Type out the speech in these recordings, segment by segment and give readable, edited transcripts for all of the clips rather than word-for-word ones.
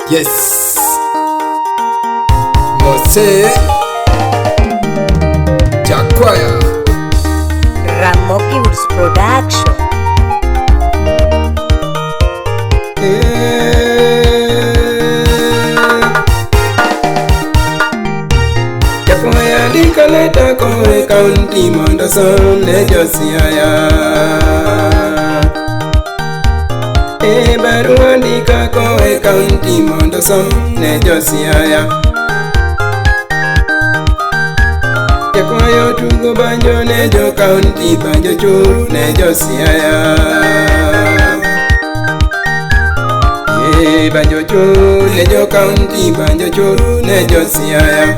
Yes. Mose Jakwaya Ramogi Woods Production. Jakwaya ndikaleta kowe kaunti mondo som ne jo Siaya. E barua ndika kowe kaunti mondo som ne jo Siaya. Jakwayo tugo banjo ne jo kaunti, banjo chur ne jo Siaya. E banjo chur ne jo kaunti, banjo chur ne jo Siaya.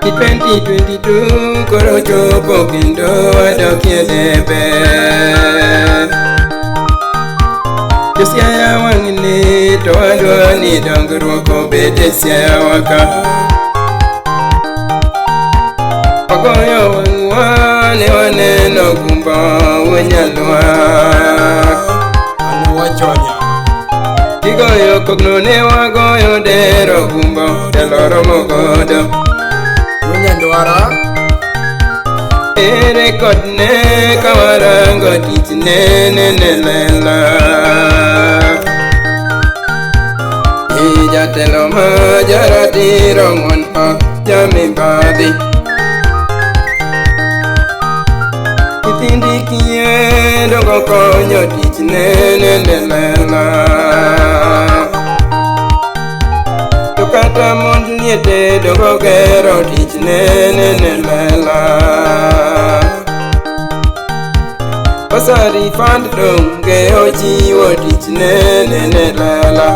2022 koro chopo kendo wadokie debe. Jo Siaya wang'ni to wadwa ni dongruok obed e Siaya wa ka. Wagoyo wang'wa ne waneno gumbo wuod. Gigoyo kogno ne wagoyo dero gumbo telo romo godo. Nyandwara. Ere kod ne kawarango tich ne ne ne lela. E jatelo ma jaratiro ng'won ok jamibadhi. Nyithindi kiye dongo konyo tich ne ne ne lela. To kata mond liete dongo gero tich ne ne ne lela. Basari fund donge ochiwo tich ne ne ne lela.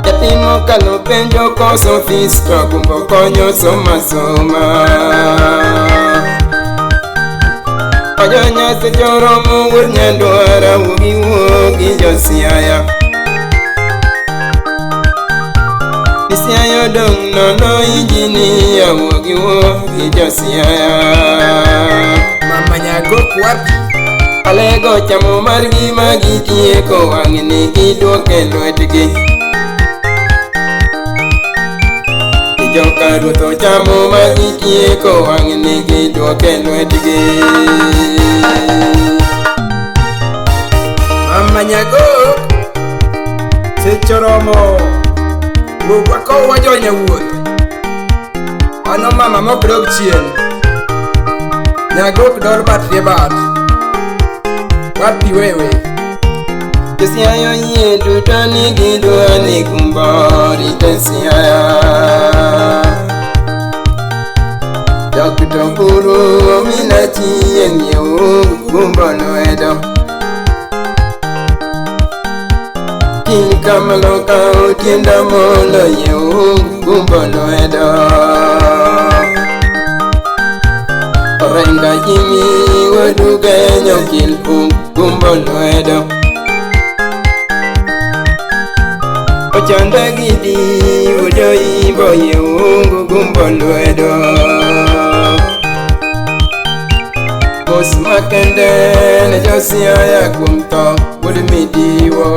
Nyathi mokalo penjo koso fis to gumbo konyo soma soma. Ojonya seche oromo wuod Nyandwara wuogi wuogi jo Siaya. Siaya odong' nono injinia wuogi wuogi jo Siaya. Mama Nyagok wapi? Alego chamo margi ma gitieko wang'ni giduoke lwetgi. Joka ruoth ochamo ma gitieko wang'ni giduoke lwetgi. Mama Nyagok. Seche oromo. Wuog wakow wajonya wuoth. Mano mama mok dog chien. Nyagok dor bat rie bat. Wapi wewe? Jo Siaya oyie duto ni gidwa ni gumbo rito Siaya. Dr. Oburu omina chieng' yiew gumbo lwedo. Kil kamaloka otienda mondo yiew gumbo lwedo. Orenga Jimmy wuod Ugenya okil gumbo lwedo. Ochanda Gidi wuod Oimbo yiew gumbo lwedo. Mos makende ne jo Siaya kuom tho wuod Midiwo.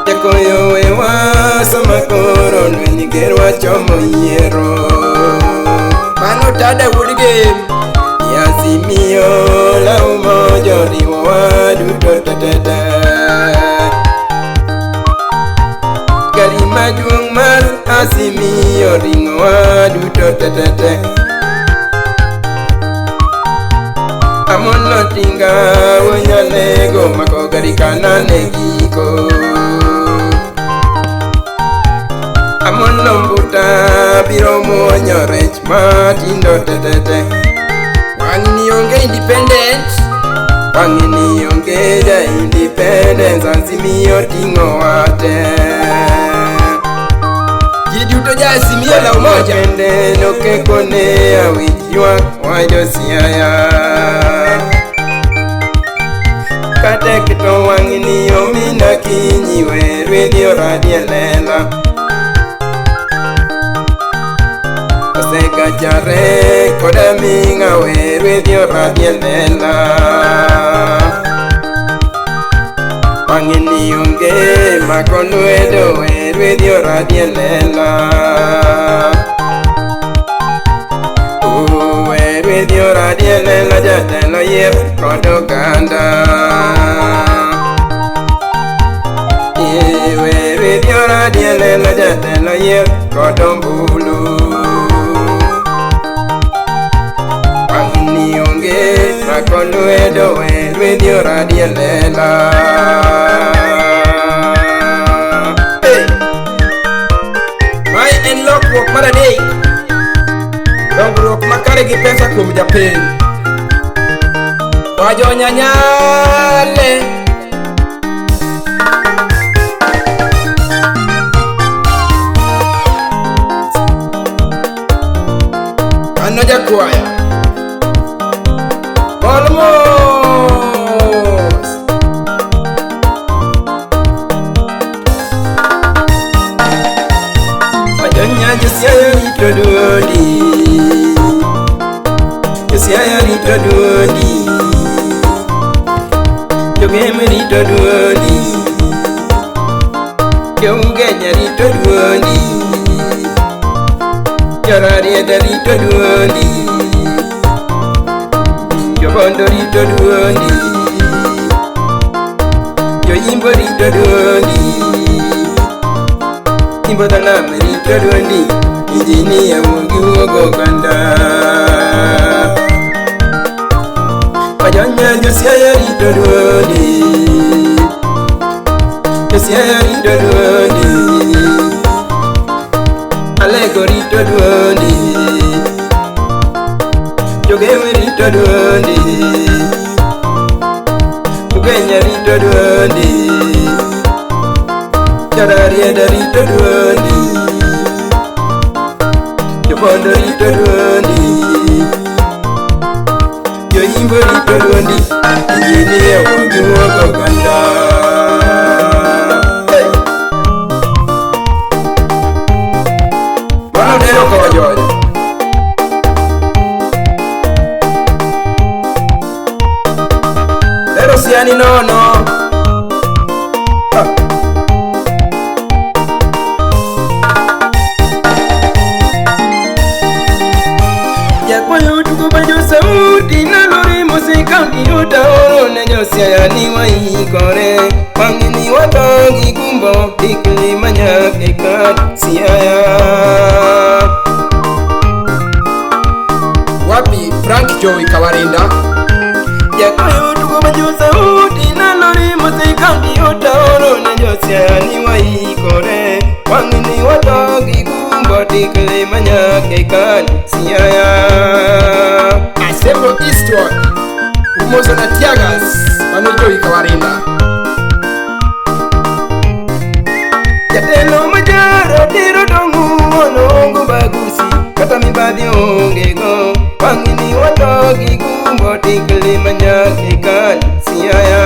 Jakoyo wewa sama koro lweny ger wachomo yiero. Mano tada wuod Gem. Azimio la Umoja oriwowa duto tetete. Gari maduong' mar Azimio ring'owa duto tetete. Amolo Tinga wuod mako gari kana ne giko. Amolo Mbuta biro muonyo rech matindo tetete. Wang'ni onge independent. Wang'ni onge ja independence, Azimio ting'o wate. Ji duto ja Azimio la Umoja. Kende nokekone awinj ywak wa jo Siaya. Katek to wang'ni omina kinyi we rwedhi oradi e lela. Osega Kachare koda ming'a werwe dhio radhi e lela. Wang'ni onge mako lwedo werwe dhio radhi e lela. Werwe dhio radhi e lela jatelo yier kod oganda. Werwe dhio radhi e lela jatelo yier kod ombulu. Wang'ni onge mako lwedo werwe dhio radhi e lela. Hey! Mae en lokruok mar adek. Dongruok makare gi pesa kuom japiny. Wajonyanyale. Mano jakwaya. Bol mos. Wajonya Josiaya rito duondi. Josiaya rito duondi. Jogem rito duondi. Jougenya rito duondi. Jorarieda rito duondi. Jobondo rito duondi. Joyimbo rito duondi. Imbo dhanam rito duondi. Injinia wuogi wuogo oganda. Wajonya Josiaya rito duondi. Josiaya rito duondi. Alego rito duondi. Jogewe rito duondi. Ugenya rito duondi. Jorarieda rito duondi. Jobondo rito duondi. Joyimbo rito duondi. Injinia wuogi wuogo oganda. Hey! Mano dero kawajony. Lero siani nono. Ah. Jakwayo tugo bajo sauti nalori musika utaoro ne Josiaya ni waikore. Wang'ni watho gi gumbo dikli manyaka e kar Siaya. Wapi Frank Joey Kawarinda? Jakwayo tugo bajo sauti nalori musika utaoro ne Josiaya ni waikore. Wang'ni watho gi gumbo dikli manyaka e kar Siaya. Asembo Eastward. Umoso na Tiagas. Mano Joey Kawarinda. Jatelo majaro tiro to ng'uono ongo bagusi kata mibadhi onge go. Wang'ni watho gi gumbo tikli manyaka e kar Siaya.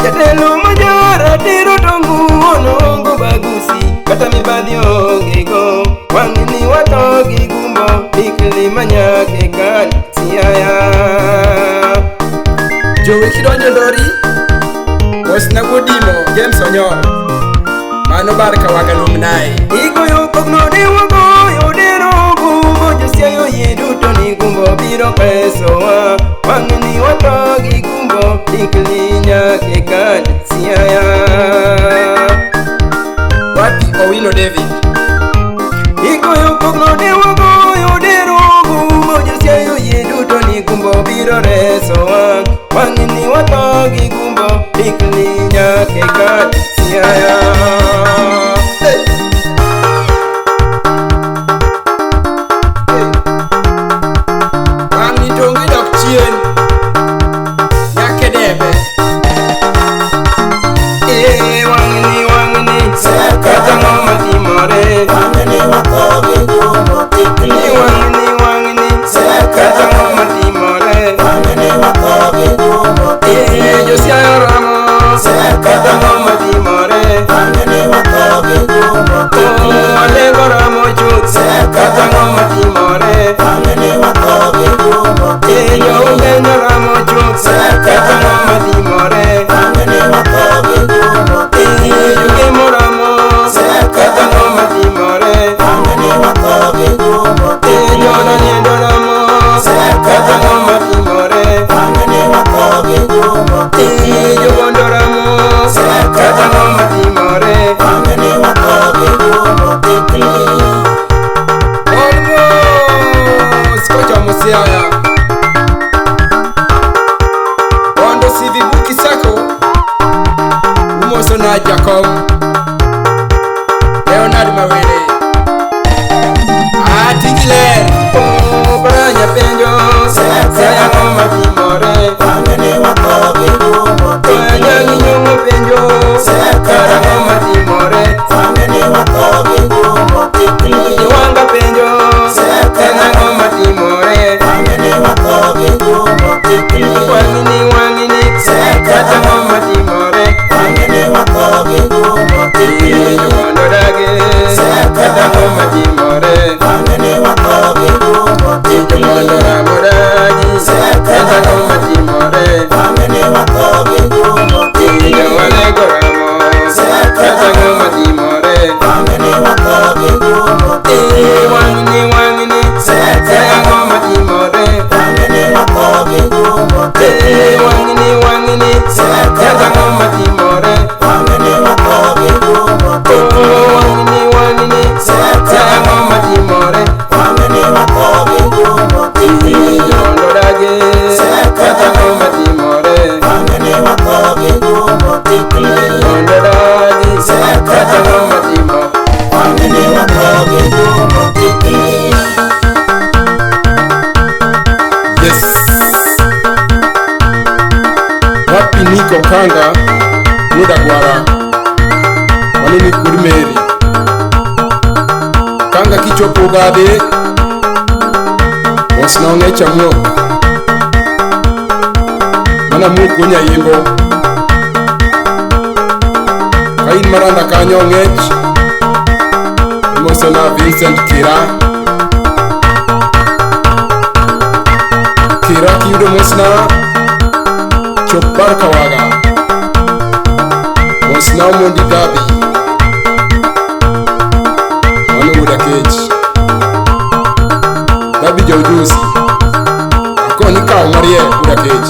Jatelo majaro tiro to ng'uono ongo bagusi kata mibadhi onge go. Wang'ni watho gi gumbo tikli manyaka e kar Siaya. Joey kidonjo ndori. Mosna wuodimo James Onyoro. Mano bar Kawaga Lumnai. Igoyo kogno de wagoyo dero gumbo Josiaya oyie duto ni gumbo biro pesowa. Wang'ni watho gi gumbo tikli nyaka e kar Siaya. Wapi Owino David? Igoyo kogno de wagoyo dero gumbo Josiaya oyie duto ni gumbo biro resowa. Wang'ni watho gi gumbo tikli nyaka e kar Siaya. Hey! Hey! Wang'ni to onge dok chien. Nyaka e debe. Wang'ni wang'ni kata ang'o matimore. Wang'ni wang'ni kata ang'o matimore. Josiaya Sivibuki Sako umoso na Jacob Leonard Mawere Atigiler Oparanya penjo Sayang'o matimore Anyang' nyong'o penjo Karang'o matimore Iwanga penjo Karang'o matimore Wang'ni wang'ni Karang'o matimore Mondo dagi Karang'o matimore Mondo ramo dagi Karang'o matimore Jowalego ramo Karang'o matimore Wang'ni wang'ni Karang'o matimore Wang'ni wang'ni Karang'o matimore Wang'ni wang'ni Karang'o matimore Mondo dagi Karang'o matimore Mondo dagi Karang'o matimore Yes. Wapi niko kanga muda gwara manini kod Mary kanga kichopo gade mosna ong'ech amuok mana muok wuo Nyayimbo ka in Maranda kanyo ong'ech imosona Vincent Kira Kira kiyudo mosna chop bar Kawaga mosna Omondi Gabi mano wuod Akech Gabi ja ujuzi akoni kaw mariek wuod Akech.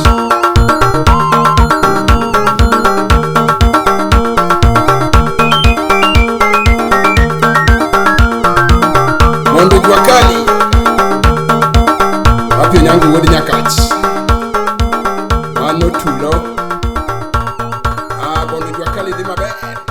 Mondo jua kali Wapi Onyango wuod Nyakach mano tulo. Bondo jua kali dhi maber.